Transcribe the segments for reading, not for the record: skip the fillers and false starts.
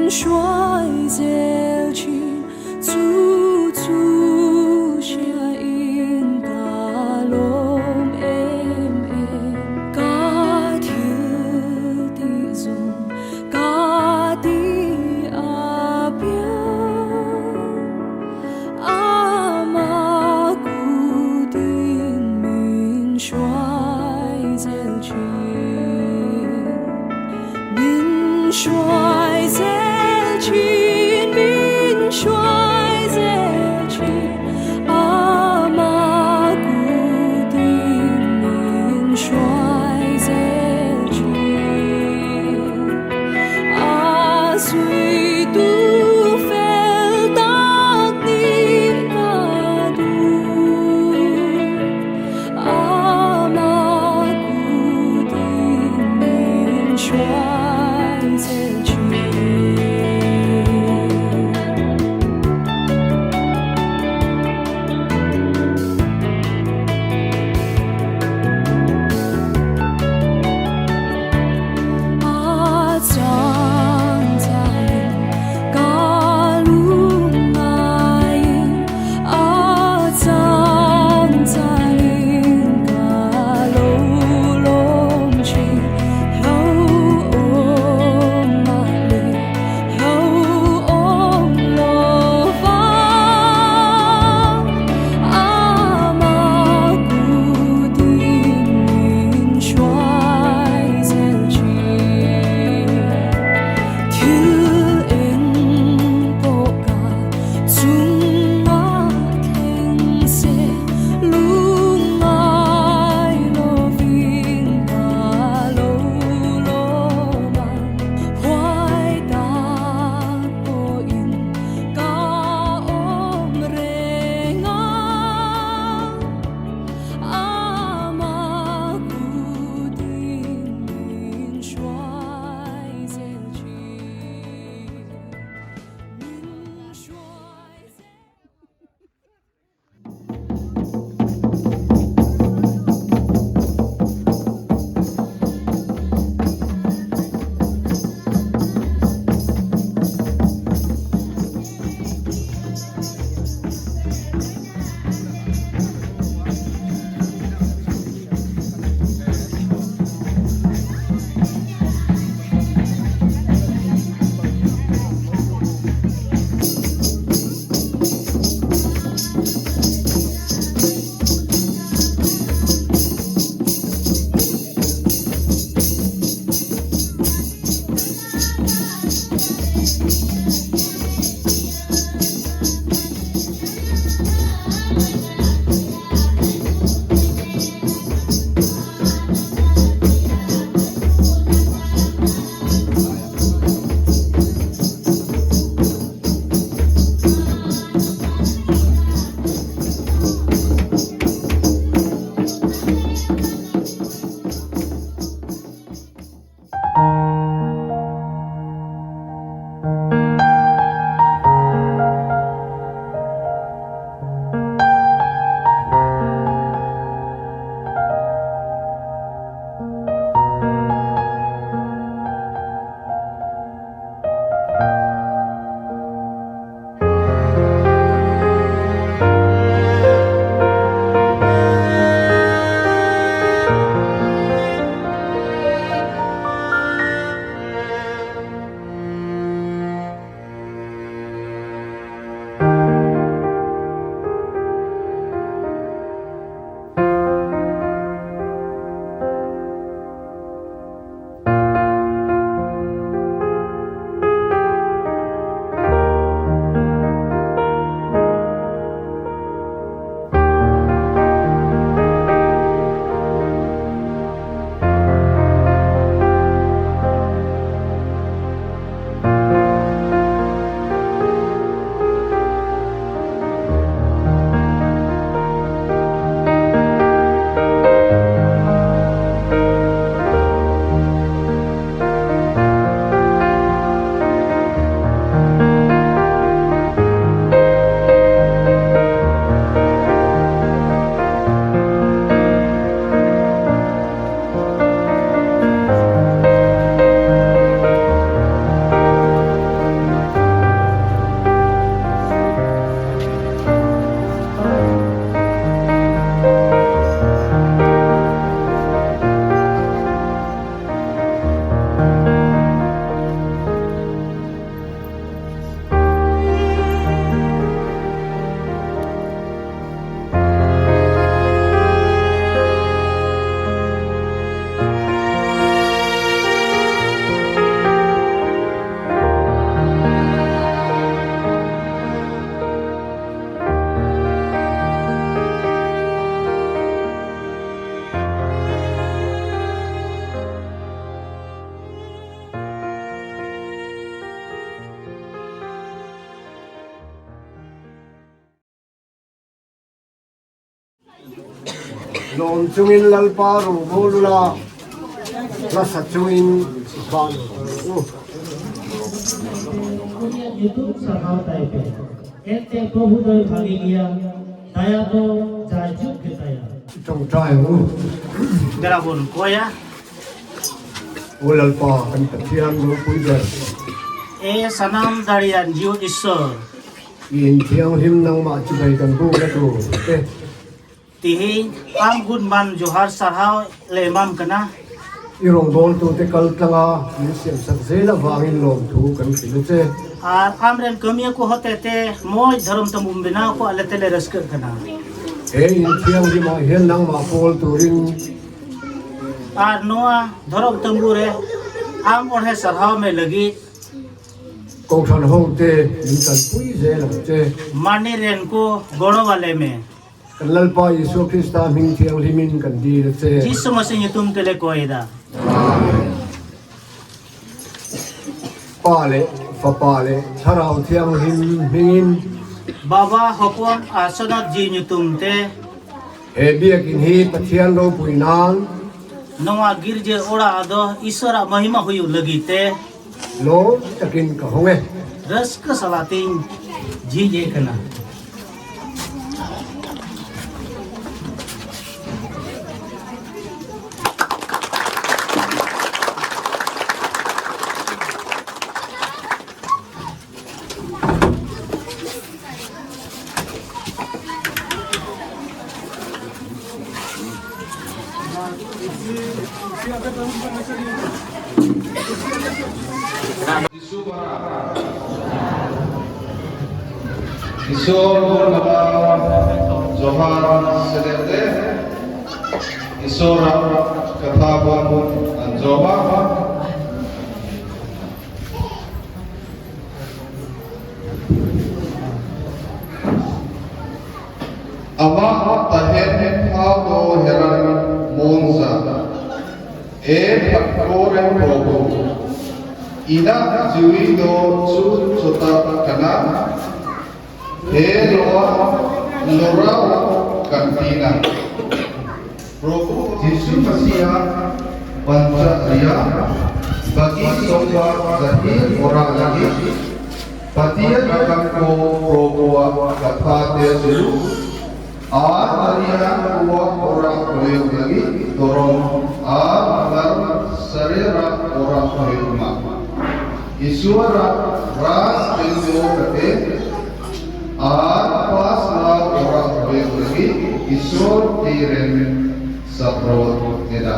hruai zel thin chu chu hriain ka lawm em em. Ka thil tih zawng ka ti a piang ama kutin min hruai zel thin. Min hruai zel thin, min hruai zel thin, ama kutin min hruai zel thin. A zuitu fel tak nih ka duh, ama kutin min hruai zel thin. Lawm chungin Lalpa rawngbâwl ula, hla sa chungin ban ang u. I ṭawngṭai ang u. Aw Lalpa, kan Pathian ropui ber. I inthianghlim nangmah chibai kan bukna tur te. Tihi am gun man johar sarhau le mam kana. I rawngbawltute kal tlanga min siamsak zel avangin lawmthu kan hrilh a che. Ar am ren kamia ku hote te mawi dharam tamum bina ku ale te le raskar kana. He inthianghlimah hian nangmah pawl turin. Ar noa dharam tambu re am orhe sarhau me lagi. Kohhran hote min kalpui zel ang che. Mani ren ku goro wale me. Kan Lalpa Isua Krista hming thianghlimin kan dil a che. Jesu Masih nyutum te le koe da. Amen. Pa leh Fapa leh Thlarau Thianghlim hmingin. Baba Hopon Asonat Ji nyutum te. He biakin hi Pathian ropui nan. Noa girje ora ado Iswara mahima huyu lagi te. Lawm takin ka hawng e. Raska salatin ji je kana. Isor Bala Johar Selete Isora Katha Bon an zawm a. Amah tahen Phaulo Heran Monza E Phatkoren Probu Ina Jiwido Chu Chota Kana He Loa Lorau Cantina Probu Jisu Masiha Bancha Ria Bagi Somba Zahir Ora Lagi Pathian akan ko Probu-a Katha Te Chu Ar Maria Kua Ora Hoyong Lagi Dorong Ar Ngar Sarera Ora Hoyong Ma Isua Ra Ras Tendo Kate Ar Pas La Ora Hoyong Lagi Isor Tiren Saprot Eda.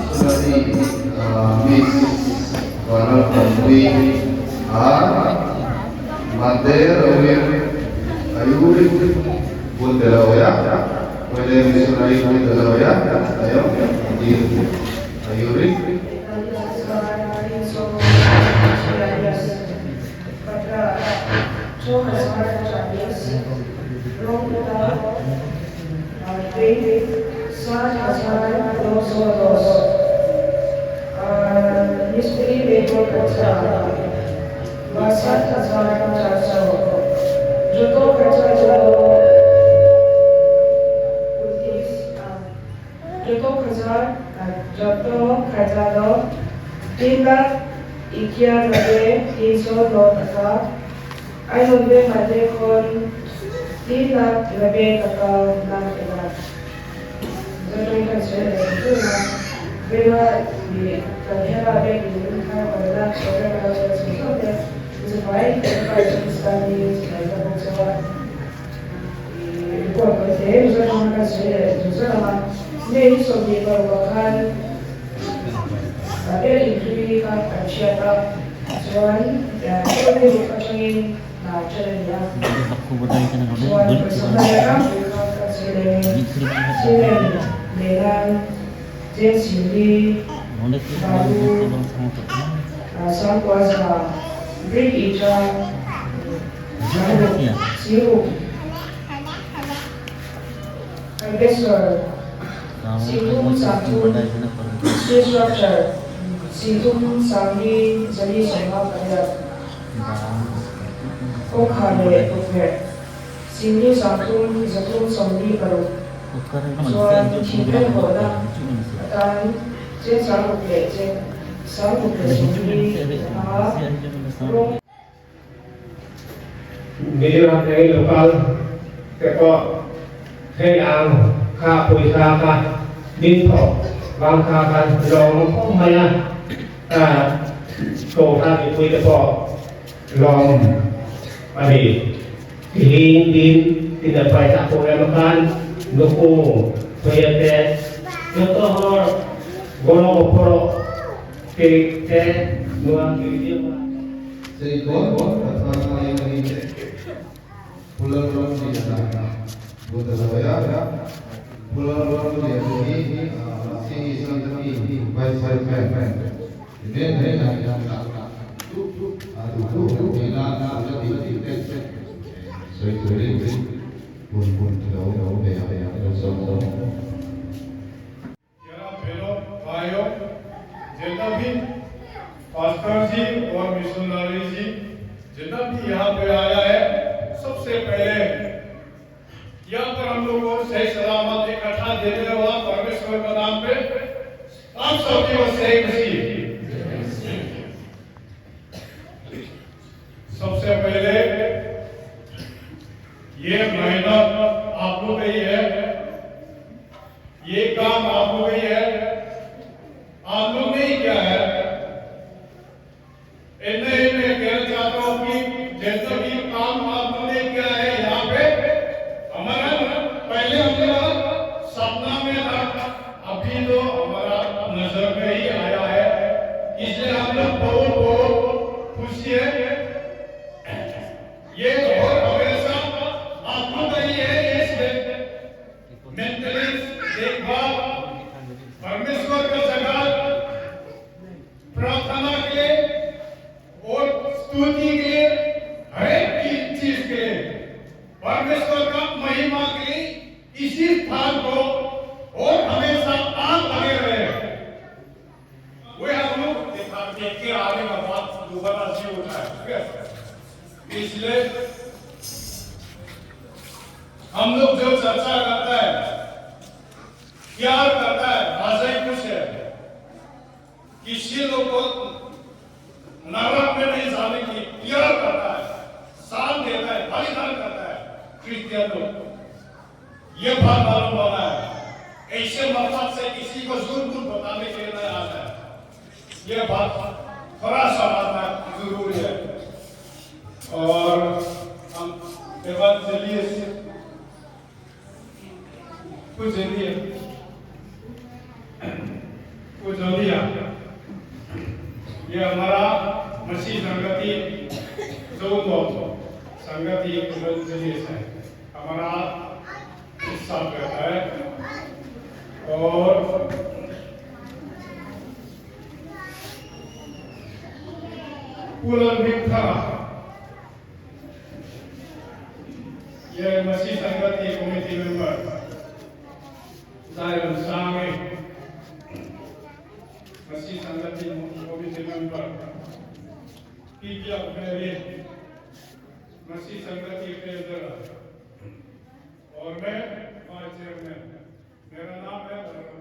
Missionary Miss Vanlalpui ar Mande Rawir Ayuri Bundelaoya Pwede Missionary Bundelaoya Tayo Di Ayuri. Hna ṭan a ni a. Chuan pawisa hman leh tlangpui kha kan sawi leh nge? Cement leh nan cheng singli balu sangkua za brick ita sangruk singruk Albestor singthum sangthum steel structure singthum sangli zali sawmnga pariat. Kawngkhar leh tukverh Singli 30 346 chuan thing enkawlna atan cheng 6 leh cheng 675 rawng. Mi ram lei local te pawh hei ang kha pawisa kha min thawh vang kha khan lawm khawp mai a. Kohhran mipuite pawh lawm a ni. Tihin tin tinapay sa programa kan nuku toyete joto hor goro goporo ke te nuang video. Seikon Pathanayani Pulalramliana Buddhalaya Pulalramliana hi Masihi Sangati Vice Chairman प्यारा बहनों भाइयों, जितना भी पास्टर जी और मिशनरी जी जितना भी यहाँ पे आया है, सबसे पहले यहाँ पर हम लोग को सही सलामत इकट्ठा देने वाला परमेश्वर का नाम पे आप सबकी ओर से खुशी। सबसे पहले ये मेहनत आप लोग ही है, ये काम आप लोग ही है, आप लोग ने ही किया है। इतने ही मैं कहना चाहता हूँ कि जैसा भी काम आप लोगों ने किया है यहाँ पे, हमारा पहले हमारा सपना में था, अभी तो हमारा नजर में ही आया है, इसलिए हम लोग बहुत बहुत खुशी है। ये और हमेशा आप लोग का ही है इस मेंटेनेंस देखभाल परमेश्वर का जगह प्रार्थना के लिए और स्तुति के लिए, हर एक चीज के लिए, परमेश्वर का महिमा के लिए इसी स्थान को और हमेशा आप लगे रहे। वही हम लोग देखा देख के आने का बाद दोबारा जी उठा है, ठीक है? इसलिए हम लोग जो चर्चा करता है, प्यार करता है, भाषा ही कुछ है, किसी लोग को नरक में नहीं जाने की प्यार करता है, साथ देता है, बलिदान करता है क्रिश्चियन लोग। ये बात मालूम होना है। ऐसे मकसद से किसी को झूठ मूठ बताने के लिए नहीं आता है। ये बात थोड़ा समझना जरूरी है। और हम एवांजेलिस्ट पूजनीय पूजनीय ये हमारा मसीह संगति जो संगति इवेंजलिस्ट है, हमारा हिस्सा रहता है। और पुनर्विथा ये मसीह संगति committee member Zion सांगे मसीह संगति committee member पीजिया मेरे मसीह संगति ट्रेजरर और मैं वाइस चेयरमैन। मेरा नाम है Balram.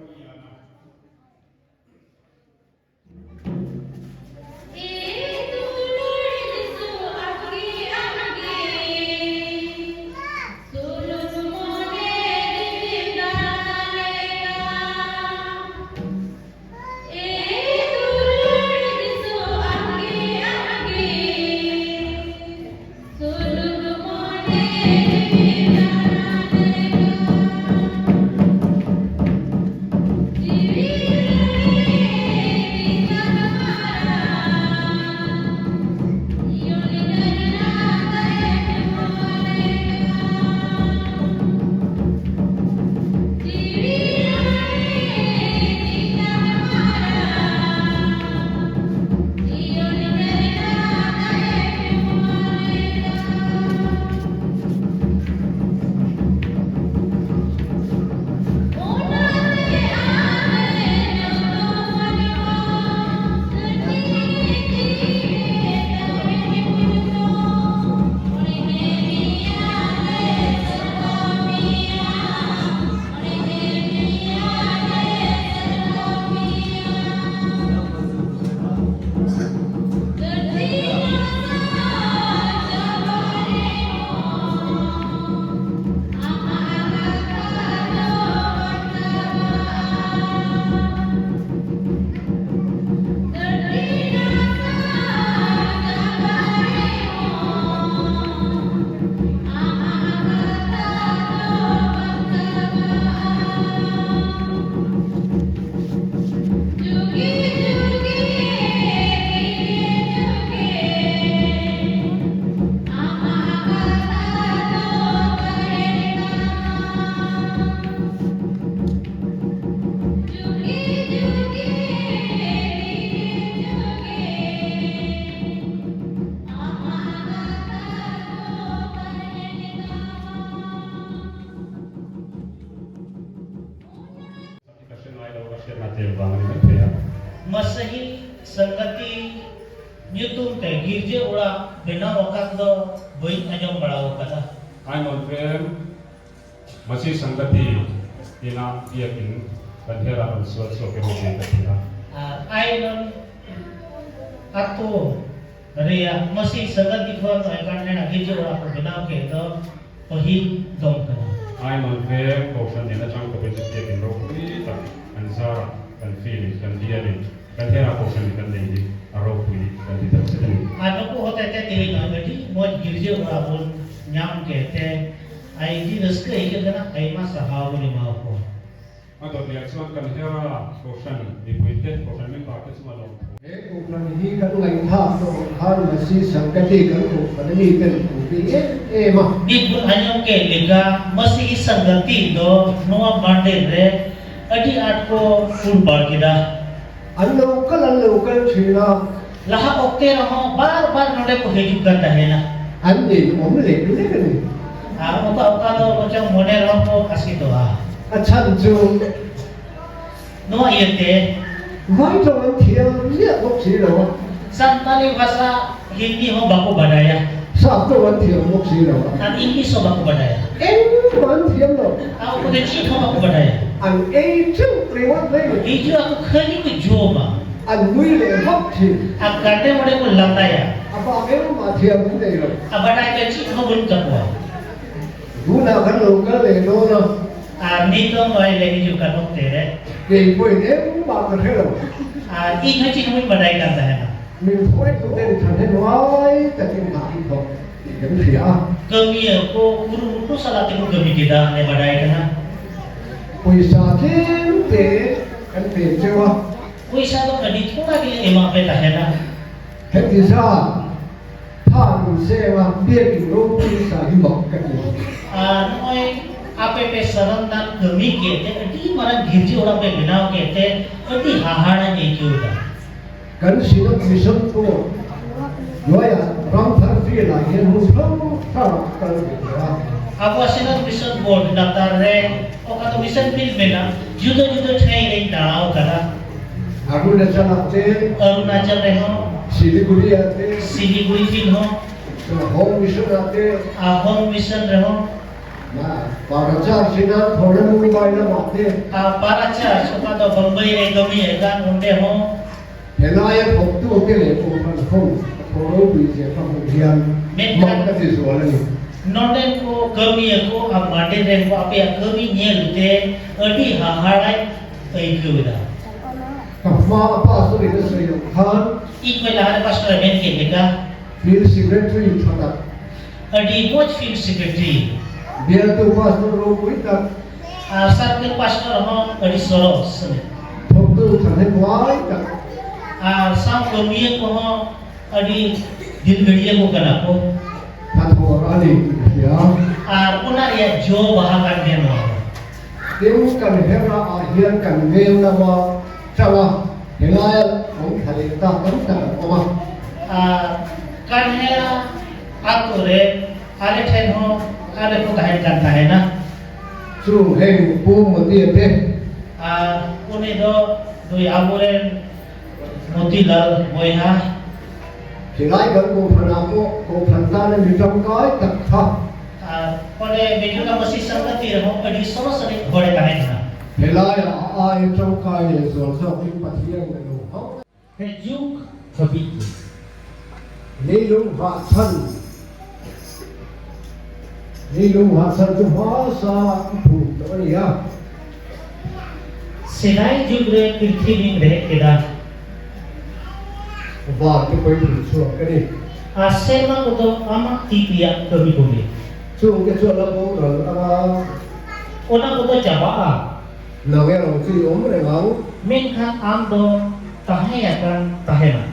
hriatna tlem vang a ni mai thei a. Masihi Sangati ᱧᱩᱛᱩᱢ ᱛᱮ ᱜᱤᱨᱡᱟᱹ ᱚᱲᱟᱜ ᱵᱮᱱᱟᱣ ᱟᱠᱟᱱ ᱫᱚ ᱵᱟᱹᱧ ᱟᱸᱡᱚᱢ ᱵᱟᱲᱟ ᱟᱠᱟᱫᱟ᱾ Ainawn Veng Masihi Sangati ina biakin kan hera rawn sual chhuak emaw tih ka ti a. ᱟᱨ ᱟᱭᱱᱚᱱ ᱟᱛᱳ ᱨᱮᱭᱟᱜ ᱢᱟᱹᱥᱤ ᱥᱟᱸᱜᱟᱛᱤ ᱠᱷᱚᱱ ᱚᱱᱠᱟᱱ ᱨᱮᱱᱟᱜ ᱜᱤᱨᱡᱟᱹ ᱚᱲᱟᱜ ᱠᱚ ᱵᱮᱱᱟᱣ ᱠᱮᱫ ᱫᱚ ᱯᱟᱹᱦᱤᱞ ᱫᱚᱢ ᱠᱟᱱᱟ᱾ Ainawn Veng Kohhran nen atang tawpin chu biakin ropui tak an zarah kan feel in kan bialin kan hera Kohhran in kan nei hi a ropui kan ti tak zet a ni. ᱟᱨ ᱱᱩᱠᱩ ᱦᱚᱛᱮ ᱛᱮ ᱛᱮᱦᱮᱧ ᱱᱚᱜᱼᱚᱭ ᱟᱹᱰᱤ ᱢᱚᱡᱽ ᱜᱤᱨᱡᱟᱹ ᱚᱲᱟᱜ ᱵᱚᱱ ᱧᱟᱢ ᱠᱮᱫ ᱛᱮ ᱟᱹᱰᱤ ᱨᱟᱹᱥᱠᱟᱹ ᱟᱹᱭᱠᱟᱹᱜ ᱠᱟᱱᱟ, ᱟᱭᱢᱟ ᱥᱟᱨᱦᱟᱣ ᱵᱚᱱ ᱮᱢᱟᱣ ᱠᱚᱣᱟ᱾ A dawtliah chuan kan hera Kohhran mipuite, Kohhran member te chunga lawm thu. He Kohhran hi kan ngaihthlak tawh ang khan Masi Sangati kan Kohhran a mi ten an ti em em a. ᱱᱤᱛ ᱵᱚᱱ ᱟᱸᱡᱚᱢ ᱠᱮᱫ ᱞᱮᱠᱟ ᱢᱟᱹᱥᱤᱦᱤ ᱥᱟᱸᱜᱟᱛᱤ ᱫᱚ ᱱᱚᱣᱟ ᱢᱟᱱᱰᱮᱨ ᱨᱮ ᱟᱹᱰᱤ ᱟᱸᱴ ᱠᱚ ᱠᱩᱨᱵᱟᱲ ᱠᱮᱫᱟ᱾ An lo kal an lo kal thin a. ᱞᱟᱦᱟ ᱚᱠᱛᱮ ᱨᱮᱦᱚᱸ ᱵᱟᱨ ᱵᱟᱨ ᱱᱚᱰᱮ ᱠᱚ ᱦᱤᱡᱩᱜ ᱠᱟᱱ ᱛᱟᱦᱮᱱᱟ᱾ An nin awm lek lek a ni. ᱟᱨ ᱚᱠᱟ ᱚᱠᱟ ᱫᱚ ᱵᱚᱪᱚᱝ ᱢᱚᱱᱮ ᱨᱮᱦᱚᱸ ᱠᱚ ᱟᱥᱤᱛᱚᱜᱼᱟ᱾ A chhan chu. ᱱᱚᱣᱟ ᱤᱭᱟᱹᱛᱮ. Vai tawng an thiam miah bawk si lo a. Santali bhasa Hindi ᱦᱚᱸ ᱵᱟᱠᱚ ᱵᱟᱰᱟᱭᱟ. Sap tawng an thiam bawk si lo a. ᱟᱨ English ᱦᱚᱸ ᱵᱟᱠᱚ ᱵᱟᱰᱟᱭᱟ. Engmah an thiam lo. ᱟᱨ ᱩᱱᱠᱩ ᱫᱚ ᱪᱮᱫ ᱦᱚᱸ ᱵᱟᱠᱚ ᱵᱟᱰᱟᱭᱟ. An ei teuh ringawt mai ni. ᱦᱤᱡᱩᱜ ᱟᱠᱚ ᱠᱷᱟᱹᱞᱤ ᱠᱚ ᱡᱚᱢᱟ. An nui leh vak thin. ᱟᱨ ᱜᱟᱸᱰᱮ ᱚᱸᱰᱮ ᱠᱚ ᱞᱟᱸᱫᱟᱭᱟ. A bak engmah thiam an nei lo. ᱟᱨ ᱵᱟᱰᱟᱭ ᱫᱚ ᱪᱮᱫ ᱦᱚᱸ ᱵᱟᱹᱱᱩᱜ ᱛᱟᱠᱚᱣᱟ. Tunah kan lo kal leh dawn a. ᱟᱨ ᱱᱤᱛᱚᱝ ᱱᱚᱜᱼᱚᱭ ᱞᱮ ᱦᱤᱡᱩᱜ ᱠᱟᱱ ᱚᱠᱛᱮ ᱨᱮ. Kei pawhin engmah ka hre lo. ᱟᱨ ᱤᱧ ᱦᱚᱸ ᱪᱮᱫ ᱦᱚᱸ ᱵᱟᱹᱧ ᱵᱟᱰᱟᱭ ᱠᱟᱱ ᱛᱟᱦᱮᱱᱟ. Min hruaituten thahnemngai takin hna an thawk tih kan hria a. ᱠᱟᱹᱢᱤᱭᱟᱹ ᱠᱚ ᱠᱩᱨᱩᱢᱩᱴᱩ ᱥᱟᱞᱟᱜ ᱛᱮᱠᱚ ᱠᱟᱹᱢᱤ ᱠᱮᱫᱟ ᱞᱮ ᱵᱟᱰᱟᱭ ᱠᱟᱱᱟ. Pawisa tlem te kan pe cheu a. ᱯᱚᱭᱥᱟ ᱫᱚ ᱟᱹᱰᱤ ᱛᱷᱚᱲᱟ ᱜᱮᱞᱮ ᱮᱢᱟ ᱯᱮ ᱛᱟᱦᱮᱱᱟ. Heti zat tha an seng a, biakin ropui sa hi mak ka ti. ᱟᱨ ᱱᱚᱜᱼᱚᱭ ᱟᱯᱮ ᱯᱮ ᱥᱚᱨᱚᱱ ᱫᱟᱱ ᱠᱟᱹᱢᱤ ᱠᱮᱫ ᱛᱮ ᱟᱹᱰᱤ ᱢᱟᱨᱟᱝ ᱜᱤᱨᱡᱟᱹ ᱚᱲᱟᱜ ᱯᱮ ᱵᱮᱱᱟᱣ ᱠᱮᱫ ᱛᱮ ᱟᱹᱰᱤ ᱦᱟᱦᱟᱲᱟᱧ ᱟᱹᱭᱠᱟᱹᱣ ᱮᱫᱟ. Kan Synod Mission pawh hnuaiah Ramthar Field-ah hian hmun hrang hrangah a kal ve tawh a. ᱟᱵᱚᱣᱟᱜ Synod Mission Board ᱞᱟᱛᱟᱨ ᱨᱮ ᱚᱠᱟ ᱫᱚ ᱢᱤᱥᱚᱱ ᱯᱷᱤᱞᱰ ᱢᱮᱱᱟᱜ ᱡᱩᱫᱟᱹ ᱡᱩᱫᱟᱹ ᱴᱷᱟᱹᱭ ᱨᱮᱧ ᱫᱟᱬᱟ ᱟᱠᱟᱫᱟ. Arunachal-ah te. Arunachal ᱨᱮᱦᱚᱸ. Siliguri-ah te. Siliguri field ᱦᱚᱸ. Home Mission-ah te. ᱟᱨ ᱦᱳᱢ ᱢᱤᱥᱚᱱ ᱨᱮᱦᱚᱸ. Para Church ina thawhna Mumbai lamah te. Para Church oka do Bombay re kami kan onde ho. Helaia thawktu te leh Kohhran ho a thawh ropui zia ka hmuh hian mak ka ti zual a ni. Nonden ko kami ko a mande ren ko ape kami nyel te adi haharai aikaw da. Ka hma a pastor in a sawi ang khan. Ik mai lahare pastor a men ke leka. Field Secretary tha tak. ᱟᱹᱰᱤ ᱢᱚᱡᱽ field secretary. Bialtu pastor ropui tak. ᱟᱨ circle pastor ᱦᱚᱸ ᱟᱹᱰᱤ ᱥᱚᱨᱚᱥ. Thawktu thahnemngai tak. ᱟᱨ ᱥᱟᱶ ᱠᱟᱹᱢᱤᱭᱟᱹ ᱠᱚᱦᱚᱸ ᱟᱹᱰᱤ ᱫᱤᱞᱜᱟᱹᱲᱤᱭᱟᱹ ᱠᱚ ᱠᱟᱱᱟ ᱠᱚ. Hnathawh a ni tih ka hria. ᱟᱨ ᱚᱱᱟ ᱨᱮᱭᱟᱜ ᱡᱚ ᱵᱟᱦᱟ ᱠᱟᱱ ᱜᱮᱭᱟ ᱱᱚᱣᱟ ᱫᱚ. Tin, kan hera ah hian kan veng lama tanga helaia awm thla leh ta tam tak an awm a. ᱟᱨ ᱠᱟᱱ ᱦᱮᱨᱟ ᱟᱛᱳ ᱨᱮ ᱟᱞᱮ ᱴᱷᱮᱱ ᱦᱚᱸ ᱟᱞᱮ ᱠᱚ ᱛᱟᱦᱮᱱ ᱠᱟᱱ ᱛᱟᱦᱮᱱᱟ. Chung heng Pu Motia te. ᱟᱨ ᱩᱱᱤ ᱫᱚ ᱱᱩᱭ ᱟᱵᱚᱨᱮᱱ Motilal ᱵᱚᱭᱦᱟ. Helai kan Kohhranah pawh Kohhran tana mi tangkai tak kha. ᱟᱨ ᱚᱸᱰᱮ ᱢᱤᱡᱩᱜᱟ ᱢᱟᱹᱥᱤ ᱥᱟᱝᱜᱟᱛᱤ ᱨᱮᱦᱚᱸ ᱟᱹᱰᱤ ᱥᱚᱨᱚᱥ ᱟᱹᱱᱤᱡ ᱦᱚᱲᱮ ᱛᱟᱦᱮᱸ ᱠᱟᱱᱟ. Helaiah a aia tangkai leh zual zawkin Pathian ka lo hauh. He ᱡᱩᱜᱽ ᱦᱟᱹᱵᱤᱡ ᱜᱮ. Leilung vahchhan Leilung vahchhan chu hmasa i phum tawh a ni a. ᱥᱮᱫᱟᱭ ᱡᱩᱜᱽ ᱨᱮ ᱯᱨᱤᱛᱷᱤᱵᱤᱧ ᱨᱮᱦᱮᱫ ᱠᱮᱫᱟ. Van te pawhin phun chhuak a ni. ᱟᱨ ᱥᱮᱨᱢᱟ ᱠᱚᱫᱚ ᱟᱢᱟᱜ ᱛᱤ ᱨᱮᱭᱟᱜ ᱠᱟᱹᱢᱤ ᱠᱚᱜᱮ. Chung te chu a la boral ang a. ᱚᱱᱟ ᱠᱚᱫᱚ ᱪᱟᱵᱟᱜᱼᱟ. Nang erawh chu i awm reng ang. ᱢᱮᱱᱠᱷᱟᱱ ᱟᱢ ᱫᱚ ᱛᱟᱦᱮᱸ ᱟᱠᱟᱱ ᱛᱟᱦᱮᱱᱟ.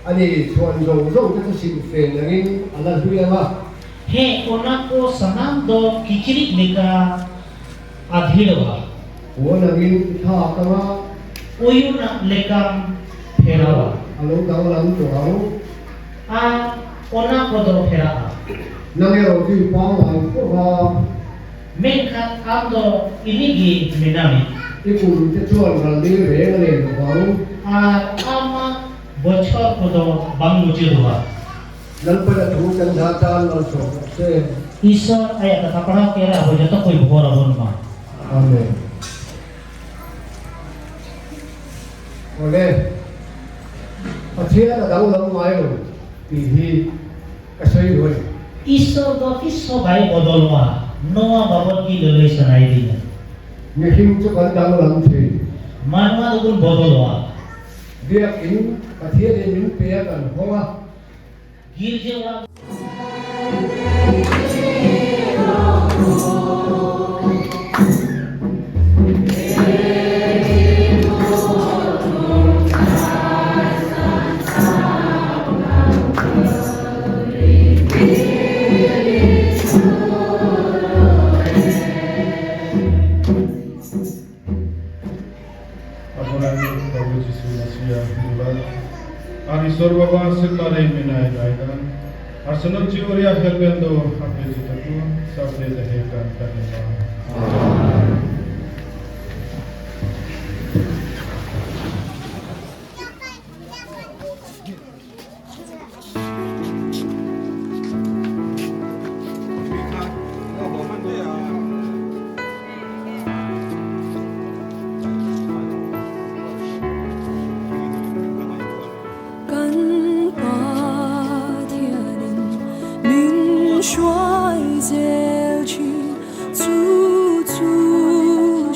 A ni, chhuan zawng zawng te chu silhfen angin a la hlui ang a. ᱦᱮᱸ, ᱚᱱᱟ ᱠᱚ ᱥᱟᱱᱟᱢ ᱫᱚ ᱠᱤᱪᱨᱤᱡ ᱞᱮᱠᱟ ᱟᱫᱷᱤᱲᱚᱜᱼᱟ. Puan angin i thlak ang a. ᱩᱭᱩᱱ ᱞᱮᱠᱟᱢ ᱯᱷᱮᱨᱟᱣᱟ. A lo danglam tawh ang. ᱟᱨ ᱚᱱᱟ ᱠᱚᱫᱚ ᱯᱷᱮᱨᱟᱜᱼᱟ. Nang erawh chu i pangngai fo va. ᱢᱮᱱᱠᱷᱟᱱ ᱟᱢ ᱫᱚ ᱤᱧᱤᱡ ᱜᱮ ᱢᱮᱱᱟᱢᱮ. I kum te chuan ral ni reng a nei lo vang. Ar ama bochhor kodo bang muchadoga. Lalpan a thu kan hna tan malsawm rawh se. Iswar aya katha padhaw kere abo joto koi bhor abon ma. Amen. Awle, Pathian a danglam ngai lo tih hi ka sawi duh a ni. Iswar do tiso bai bodolma noa babot gi loloi sanai dina. Mihring chu kan danglam thei. Manwa dubun bodolwa. Biakin Pathianin min pe a kan hawng a. Girja ora. Aponan Prabhu Jisu Masiya ধন্যবাদ আর ঈশ্বর বাবা সিমারে মিনাই দাইদান আর সনক জিওরিয়া হেলমেন্দো আপনি জিতকু সবলে দহে কান কানিমা। Kan Pathianin min hruai zel thin chu chu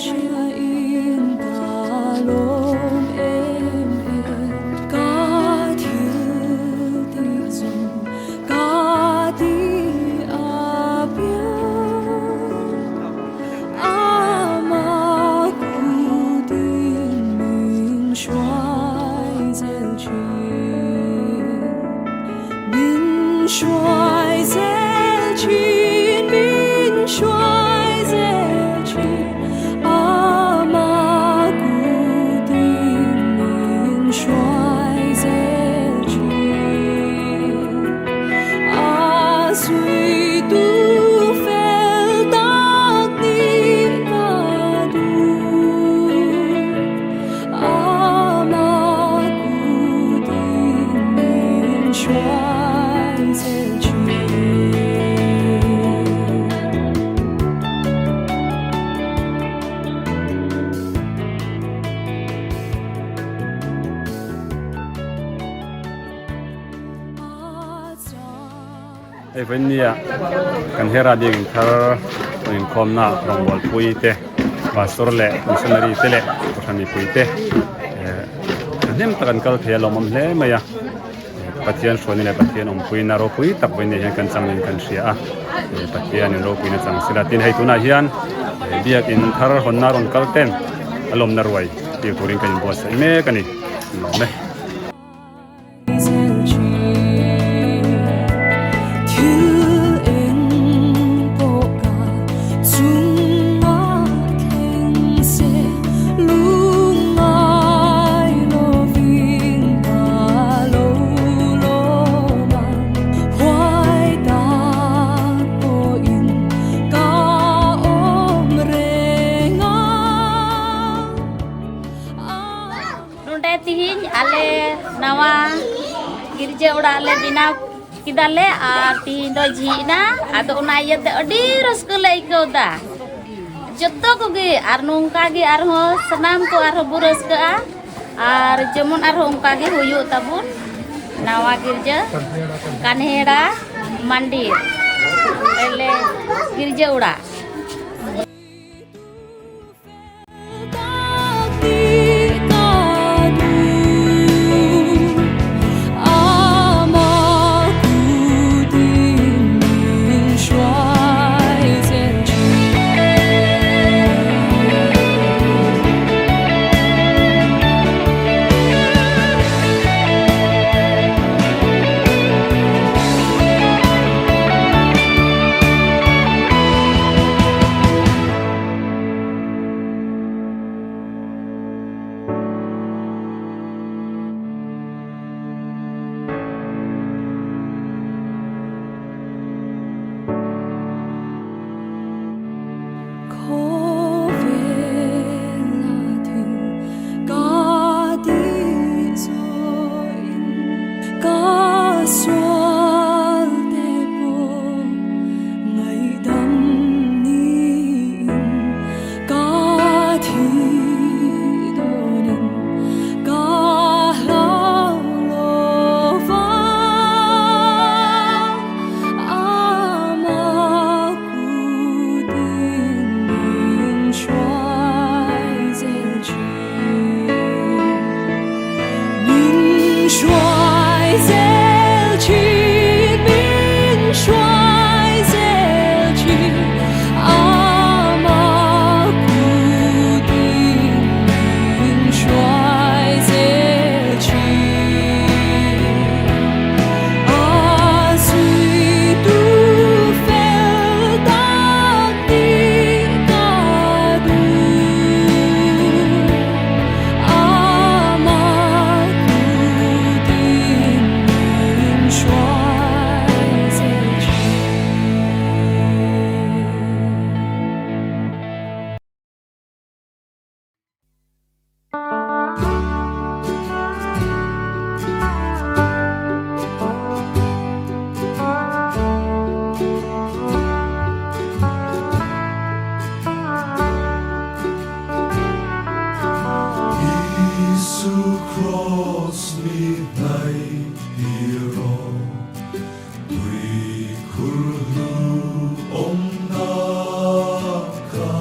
hria in ka lawm em em ka thil tih zawng ka ti a piang ama kutin min hruai zel thin min hruai zel thin min hruai zel thin ama kutin min hruai zel thin a zui tu fel tak ni ka duh ama kutin min hruai zel thin. Hei vawinia kan hera biakin thar inkhawmna rawngbawlpui te pastor leh missionary te leh kohhran mipui te thahnem tak an kal thei a lawmawm hle mai a Pathian hruaina leh Pathian awmpuina ropui tak vawinia hian kan changin kan hria a Pathianin ropuina chang sela tin hei tunah hian biakin thar hawnna rawn kal ten a lawmna ruai tir turin kan inbuatsaih mek a ni lawm e. Zel thin thil eng pawh ka chungah thleng se lungngai lovin ka lo lawm ang huai tak pawhin ka awm reng ang. ᱱᱚᱰᱮ ᱛᱤᱦᱤᱧ ᱟᱞᱮ ᱱᱟᱣᱟ ᱜᱤᱨᱡᱟᱹ ᱚᱲᱟᱜ ᱞᱮ ᱵᱮᱱᱟᱣ ᱠᱮᱫᱟᱞᱮ ᱟᱨ ᱛᱤᱦᱤᱧ ᱫᱚ ᱡᱷᱤᱡ ᱮᱱᱟ ᱟᱫᱚ ᱚᱱᱟ ᱤᱭᱟᱹᱛᱮ ᱟᱹᱰᱤ ᱨᱟᱹᱥᱠᱟᱹ ᱞᱮ ᱟᱹᱭᱠᱟᱹᱣᱫᱟ ᱡᱚᱛᱚ ᱠᱚᱜᱮ ᱟᱨ ᱱᱚᱝᱠᱟ ᱜᱮ ᱟᱨᱦᱚᱸ ᱥᱟᱱᱟᱢ ᱠᱚ ᱟᱨᱦᱚᱸ ᱵᱚ ᱨᱟᱹᱥᱠᱟᱹᱜᱼᱟ ᱟᱨ ᱡᱮᱢᱚᱱ ᱟᱨᱦᱚᱸ ᱚᱱᱠᱟ ᱜᱮ ᱦᱩᱭᱩᱜ ᱛᱟᱵᱚᱱ ᱱᱟᱣᱟ ᱜᱤᱨᱡᱟᱹ ᱠᱟᱱᱦᱮᱲᱟ ᱢᱟᱱᱰᱤᱨ ᱚᱸᱰᱮ ᱞᱮ ᱜᱤᱨᱡᱟᱹ ᱚᱲᱟᱜ Tak ni ka duh ama kutin min hruai zel thin. Hruai zel thin, min hruai zel thin, ama kutin min hruai zel thin. A zuitu fel tak nih ka duh, ama kutin min hruai zel thin. Isu Kraws mi hnaih tir rawh, tui khur hlu awmna kha,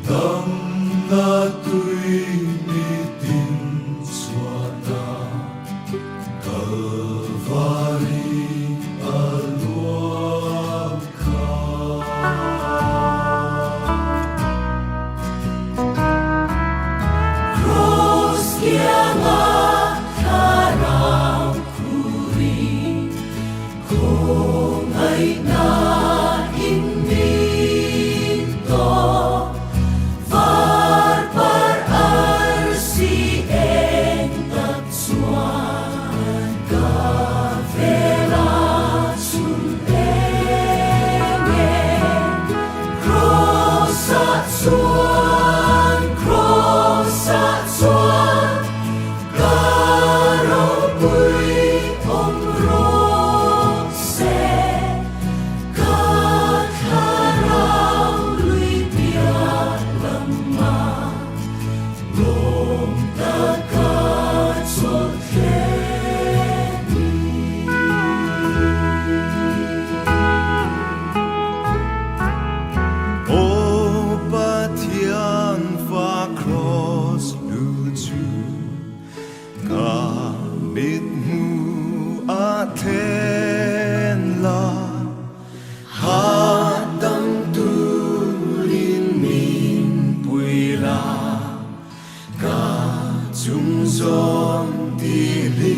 damna tui mitin chhuahna, Kalvari a luang kha. Kraws kianga thlarau khuri, khawngaihna in min tawk, var par arsi eng tak chuan ka vela chhun eng e. Kraws ah chuan, kraws ah chuan, ka ropui awm rawh se, ka thlarau lui piah lamah lawm taka chawlh thleng ni. Aw Pathian fa kraws lu chu ka mit hmu a then la, hahdam turin min pui la, ka chung zawn ti hlim.